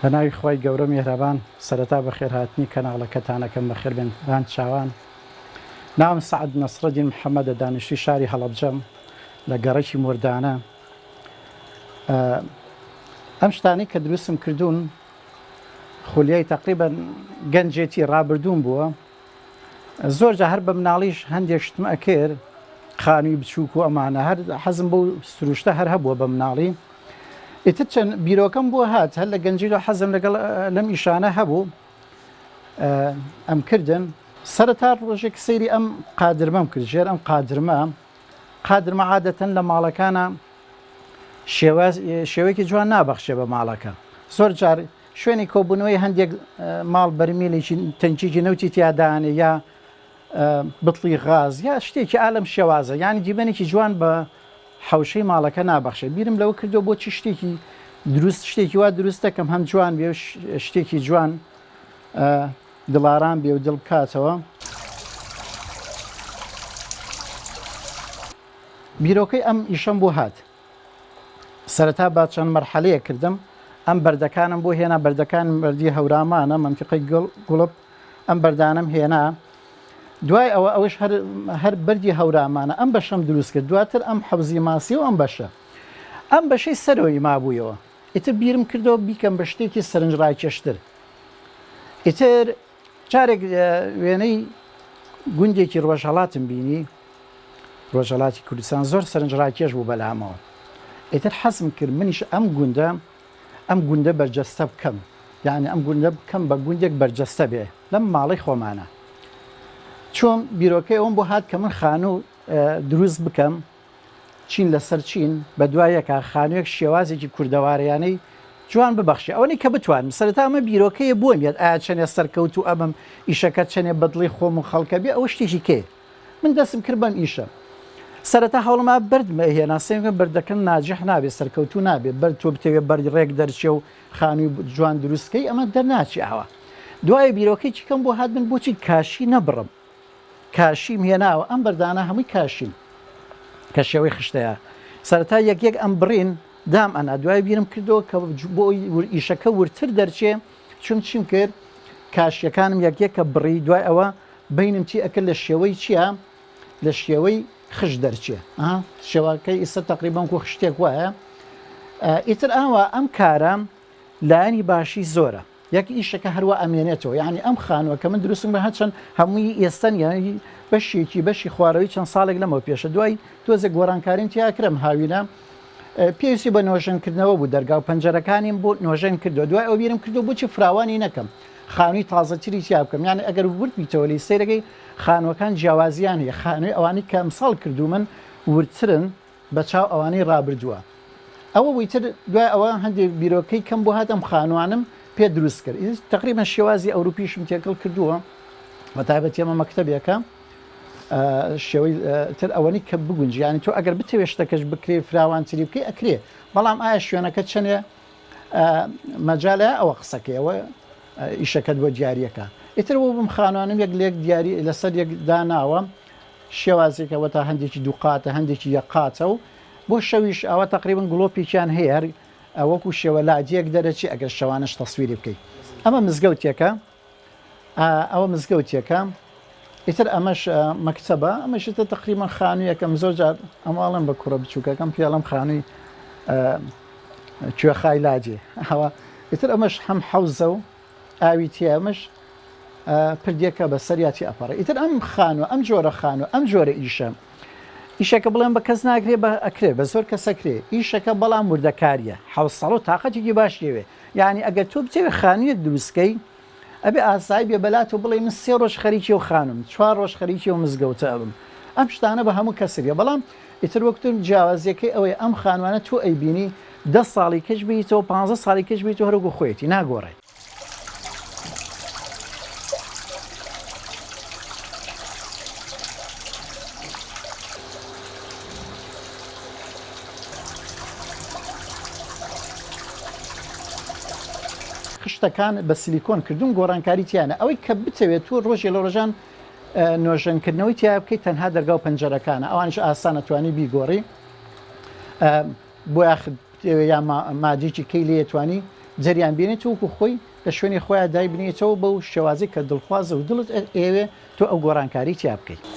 بە ناوی خوای گەورە میهرەبان سەرەتا بەخێرهاتنی کەناڵەکەتانەکەم بەخێربێن بان چاوان ناوم سەعد نەسرەدین محەمەدە دانیشتوی شاری هەڵەبجەم لە گەڕەکی مۆردانە ئەم شتانەی کە دروستم کردوون خولیای تقریبا گەنجێتی ڕابردووم بووە زۆر جا هەر بە مناڵیش هەندێک شتم ئەکرد خانووی بچووک و ئەمانە هەر حەزم بۆ سروشتە هەر هەبووە بە مناڵی ئیتر چەند بیرۆکەم بۆ هات هەر لە گەنجیدا حەزم لەگەڵ لەم ئیشانە هەبوو ئەم کردن سەرەتا ڕۆژێک سەیری ئەم قادرمەم کرد ژێر ئەم قادرمە قادرمە عادەتەن لە ماڵەکانە شێوەیەکی جوان نابەخشێ بە ماڵەکە زۆر جار شوێنی کۆبوونەوەی هەندێک ماڵ بەرمیلێکی تەنکیی نەوتی تیادانێ یا بتڵی غاز یا شتێکی ئالم شێوازە یانی دیمەنێکی جوان بە حەوشەی ماڵەکە نابەخشێ بیرم لەوە کردو بۆچی شتێکی دروست شتێکی وا دروست دەکەم هەم جوان بێ و شتێکی جوان دڵاران بێ و دڵ بکاتەوە. بیرۆکەی ئەم ئیشەم بۆ هات سەرەتا بە چەند مەرحەلەیەک کردم ئەم بەردەکانم بۆ هێنا بەردەکان بەردی هەورامانە مەنتیقەی گوڵپ ئەم بەردانم هێنا دوای ئەوە ئەوش هەر هەر بەردی هەورامانە ئەم بەشەم دروست کرد دواتر ئەم حەوزی ماسی و ئەم بەشە ئەم بەشەی سەرەوەی مابوویەوە ئیتر بیرم کردەوە بیکەم بە شتێکی سەرنجڕاکێشتر ئیتر جارێک وێنەی گوندێکی ڕۆژهەڵاتم بینی ڕۆژهەڵاتی کوردستان زۆر سەرنجڕاکێش بوو بەلامەوە ئیتر حەزم کرد منیش ئەم گوندە ئەم گوندە بەرجەستە بکەم یعنی ئەم گوندە بکەم بە گوندێک بەرجەستە بێ لەم ماڵی خۆمانە چۆن بیرۆکەی ئەوم بۆ هات کە من خانوو دروست بکەم چین لەسەر چین بە دوای یەکا خانوویەک شێوازێکی کوردەواریانەی جوان ببەخشێ ئەوەنەی کە بتوانم سەرەتا ئەمە بیرۆکەیە بۆم یەت ئایا چەنێ سەرکەوتوو ئەبم ئیشەکە چەنێ بەدڵی خۆم و خەڵکە بێ ئەوە شتێکی کێ من دەستم کرد بەم ئیشە سەرەتا هەوڵما بەردم ئەهێنا سێنگە بەردەکەم ناجح نابێ سەرکەوتوو نابێ بەرد تۆ بتەوێ بەرد ڕێک دەرچێ و خانووی جوان دروستکەی ئەمە دەرناچی ئاوا دوای بیرۆکەیەکی کەم بۆ هات من بۆچی کاشی نەبڕم کاشیم هێناوە ئەم بەردانە هەمووی کاشین کە شێوەی خشتەیە سەرەتا یەک یەک ئەم بڕین دام ئەنا دوای بیرم کردەوە کە بۆ ئیشەکە ورتر دەرچێ چون چیم کرد کاشیەکانم یەک یەکە بڕی دوای ئەوە بینم چی ئەکرد لە شێوەی چییە لە شێوەی خش دەرچێ شێوەکەی ئیستا تقریبان کو خشتێک وایە ئیتر ئاوا ئەم کارە لایەنی باشی زۆرە یەک ئیشەکە هەروا ئەمێنێتەوە یانی ئەم خانووە کە من دروستم کرد هەرچەند هەمووی ئێستا نییە بەشێکی بەشی خوارەوەی چەند ساڵێک لەمەوە پێشە دوای تۆزێک گۆڕانکاریم تیا کرم هاوینە پێویستی بە نۆژەنکردنەوە بوو دەرگا و پەنجەرەکانیم بۆ نۆژەن کردو دوای ئەو بیرم کردو بۆچی فراوانی نەکەم خانووی تازەتری تیا بکەم یان ئەگەر ورد بیتەوە لی سەیرەکەی خانووەکان جیاوازیان هەیە خانووی ئەوانەی کە ئەمساڵ کردوومن وردترن بە چاو ئەوانەی ڕابردووە. ئەوە بوو ئیتر دوای ئەوە هەندێک بیرۆکەی کەم بۆ هات ئەم خانووانم پێ دروست کرد. ئیتر تەقریبەن شێوازی ئەوروپیشم تێکەڵ کردووە بە تایبەتی ئەمە مەکتەبێکە شێوەی تر ئەوەنی کە بگونجی یانی تۆ ئەگەر بتەوێ شتەکەش بکرێ فراوانتری بکەی ئەکرێ بەڵام ئایا شوێنەکە چەنێ مەجالە ئەوە قسەکەی ئەوە ئیشەکەت بۆ دیاریەکە ئیتر بۆ بم خانوانم یەک لێک دیاری لەسەر یەک داناوە شێوازێکە وەتا هەندێکی دووقاتە هەندێکی یەک قاتە و بۆ شەویش ئەوە تەقریبەن گڵۆپێکیان هەیە هەر وەکو شێوە لادیەک دەرەچی ئەگەر شەوانەش تەسویری بکەیت ئەمە مزگەوتێکە ئەوە مزگەوتێکە ئیتر ئەمەش مەکتەبە ئەمەش ئیتر تەقریبەن خانوویەکەم زۆر جار ئەماڵم بە کوڕە بچووکەکەم پێڵم خانووی کوێخای لاجێ ئەوە ئیتر ئەمەش هەم حەوزە و ئاوی تیا ئەمەش پردێکە بە سەریا تی ئەپەڕێ ئیتر ئەم خانوو ئەم جۆرە خانوو ئەم جۆرە ئیشە ئیشەکە بڵێم بە کەس ناکرێ بە ئەکرێ بە زۆر کەس ئەکرێ ئیشەکە بەڵام وردەکاریە حەوسەڵە و تاقەتێکی باش دەوێ یعنی ئەگەر تۆ بتەوێ خانوویەک دروستکەی ئەبێ ئاسایی بێ بەلات و بڵێ من سێ ڕۆژ خەریکی و خانم چوار ڕۆژ خەریکی و مزگەوتە ئەبم ئەم شتانە بە هەموو کەسێک بەڵام ئیتر وەکتون جیاوازیەکەی ئەوەی ئەم خانوانە تۆ ئەیبینی دە ساڵی کەش بیتەوە پانزە ساڵی کەش بیتەوە هەرۆکو خۆیەتی ناگۆڕێ. شتەکان بە سیلیکۆن کردوون گۆڕانکاری تیانە ئەوەی کە بتەوێت تۆ ڕۆژێ لە ڕۆژان نۆژەنکردنەوەی تیا بکەیت تەنها دەرگا و پەنجەرەکانە ئەوانش ئاسانە توانی بیگۆڕی بۆیاخت یا مادیکی کەی لێ توانی جەریان بێنێت وەکو خۆی لە شوێنی خۆیان دایبنێتەوە بەو شێوازی کە دڵخوازە و دڵت ئێوێ تۆ ئەو گۆڕانکاری تیا بکەیت.